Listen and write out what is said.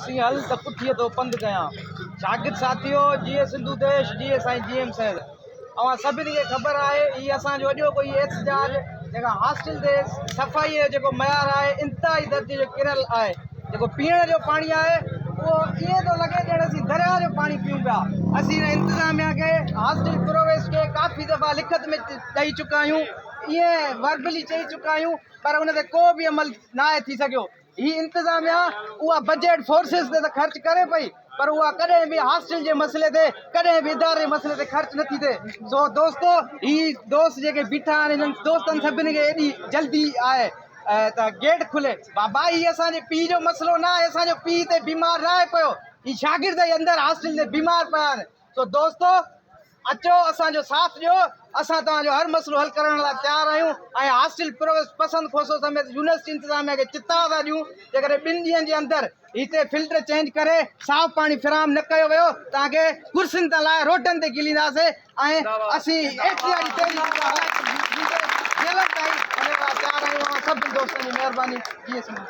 سين هل ته پٺيء تو پنڌ ڪيان. شاگرد ساٿيو، جيئي سنڌو ديش، جيئي سائين جي ايم سيد. اوهان سڀني کي خبر آهي هي اسان جو اڄوڪو هي احتجاج جيڪا هاسٽل تي صفائيء جو جيڪو معيار آهي انتهائي درجي جو ڪريل آهي. جيڪو پيئڻ جو پاڻي آهي اهو ائين ٿو لڳي ڄڻ اسين درياء جو پاڻي پيئون پيا. اسين هن انتظاميا کي هاسٽل پروويس کي ڪافي دفعا لکت ۾ ڏئي چڪا آهيون ائين وربلي چئي چڪا آهيون پر ان تي ڪو به عمل ناهي ٿي سگهيو. هي انتظاميا اها بجيٽ فورسز تي ته خرچ ڪري پئي پر اها ڪڏهن به هاسٽل جي مسئلي تي ڪڏهن به اداري جي مسئلي تي خرچ نٿي ٿئي سو دوستو هي دوست جيڪي بيٺا آهن انهن دوستن سڀني کي ايڏي جلدي آهي ته گيٽ کلي بابا هي اسان جي پيء جو مسئلو نه آهي اسان جو پيء هتي بيمار نه آهي پيو هي شاگرد ئي اندر هاسٽل تي بيمار پيا آهن سو دوستو اچو اسان جو ساٿ ڏيو اسان توهان جو هر مسئلو حل ڪرڻ لاء تيار آهيون ۽ هاسٽل پرووسٽ پسند کوسو سميت يونيورسٽي انتظاميا کي چتاء ٿا ڏيون جيڪڏهن ٻن ڏينهن جي اندر هتي فلٽر چينج ڪري صاف پاڻي فراهم نه ڪيو ويو توهان کي ڪرسين تان لاهي روڊن تي گهلينداسين ۽ اسين احتجاجي تحريڪ هلائي جيلن تائين وڃڻ لاء تيار آهيون اوهان سڀني دوستن جي مهرباني جيئي سنڌ.